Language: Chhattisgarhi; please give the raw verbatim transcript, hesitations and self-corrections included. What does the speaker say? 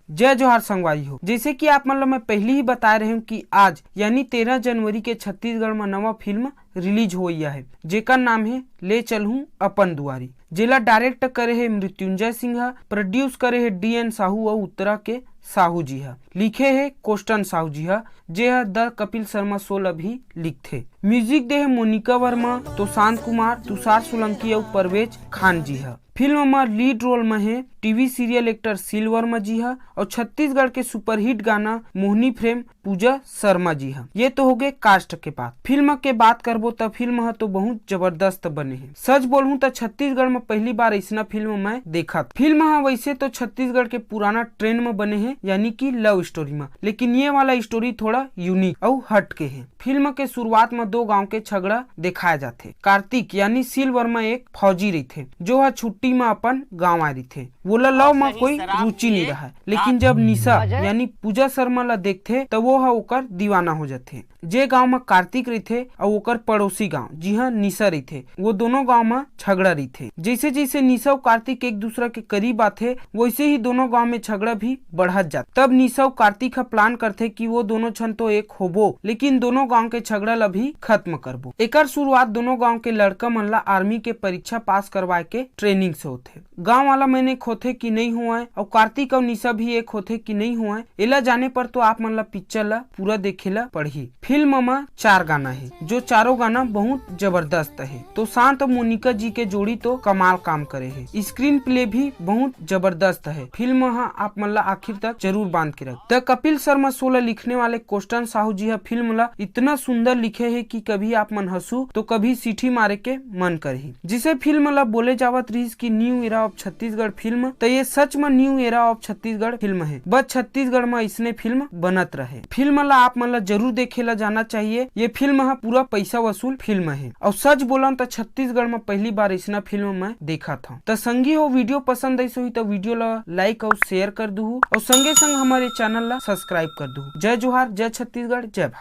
जय जोहार संगवारी हो, जैसे कि आप मन ल मैं पहली ही बताए रहे हूँ कि आज यानी तेरह जनवरी के छत्तीसगढ़ में नवा फिल्म रिलीज होइया है, जेकर नाम है ले चलहूं अपन दुआरी, जेला डायरेक्ट करे है मृत्युंजय सिंह, प्रोड्यूस करे है डी एन साहू और उत्तरा के साहू जी ह, लिखे है कोस्टन साहू जी ह, जे ह द कपिल शर्मा शो ल भी लिखथे। म्यूजिक दे है मोनिका वर्मा, तोशांत कुमार, तुषार सोलंकी और परवेज खान जी ह। फिल्म म लीड रोल म हे TV serial actor Sheel Verma ji ह और छत्तीसगढ़ के सुपरहिट गाना मोहनी प्रेम पूजा शर्मा जी ह। ये तो होगे कास्ट के बात। फिल्म के बात करबो त फिल्म ह तो बहुत जबरदस्त बने हे। सच बोलूं त छत्तीसगढ़ म पहली बार ऐसना फिल्म मैं देखत। फिल्म ह वैसे तो छत्तीसगढ़ के पुराना ट्रेंड म बने हे, यानी कि लव स्टोरी म, लेकिन ये वाला स्टोरी थोड़ा यूनिक अउ हट के हे। फिल्म के शुरुआत म दो गांव के झगड़ा दिखाया जाथे। कार्तिक यानी सील वर्मा एक फौजी रहिथे, जो ह छुट्टी म अपन गांव आए रहिथे। वोला लव म कोई रुचि नहीं रहा, लेकिन जब निशा यानी पूजा शर्मा ला देखथे, त वो ह ओकर दीवाना हो जाथे। जे गांव म कार्तिक रहिथे अउ ओकर पड़ोसी गांव, जिहां निशा रहिथे, वो दोनों गांव म झगड़ा रहिथे। जैसे जैसे निशा अउ कार्तिक एक दूसरा के करीब आथे, वैसे ही दोनों गांव में झगड़ा भी बढ़त जाथे। तब निशा अउ कार्तिक ह प्लान करथे कि वो दोनों झन तो एक होबो, लेकिन दोनों गांव के झगड़ा ला भी खत्म करबो। एकर शुरुआत दोनों गांव के लड़का मन ला आर्मी के परीक्षा पास करवाए के ट्रेनिंग से होथे। गांव वाला मन एक होथे कि नहीं होवय, अउ कार्तिक अउ निशा भी एक होथे कि नहीं होवय। एला जाने पर तो आप मन ला पिक्चर ला पूरा देखे ला पड़ही। फिल्म म चार गाना हे, जो चारों गाना बहुत जबरदस्त हे। तोशांत अउ मोनिका जी के जोड़ी तो कमाल काम करे हे। स्क्रीन प्ले भी बहुत जबरदस्त हे। फिल्म ह आप मन ला आखिर तक जरूर बांध के रख। द कपिल शर्मा शो ला लिखने वाले कोस्टन साहू जी ह फिल्म ला इतना सुंदर लिखे हे कि कभी आप मन हंसू तो कभी सीटी मारे के मन करही। जिसे फिल्म ला बोले जावत रहिस कि new era of Chhattisgarh film, त ये सच म new era of Chhattisgarh film हे। बस छत्तीसगढ़ म इसने फिल्म बनत रहे। फिल्म ला आप मन ला जरूर देखे ला जाना चाहिए। ये फिल्म ह पूरा पैसा वसूल फिल्म हे। और सच बोलन त छत्तीसगढ़ म पहली बार इसना फिल्म मैं देखत हूँ। त संगी हो, वीडियो पसंद आइस होही त वीडियो ला लाइक और शेयर कर दूहू और संगे संग हमारे चैनल ला सब्सक्राइब कर दूहू। जय जोहार, जय छत्तीसगढ़, जय भारत।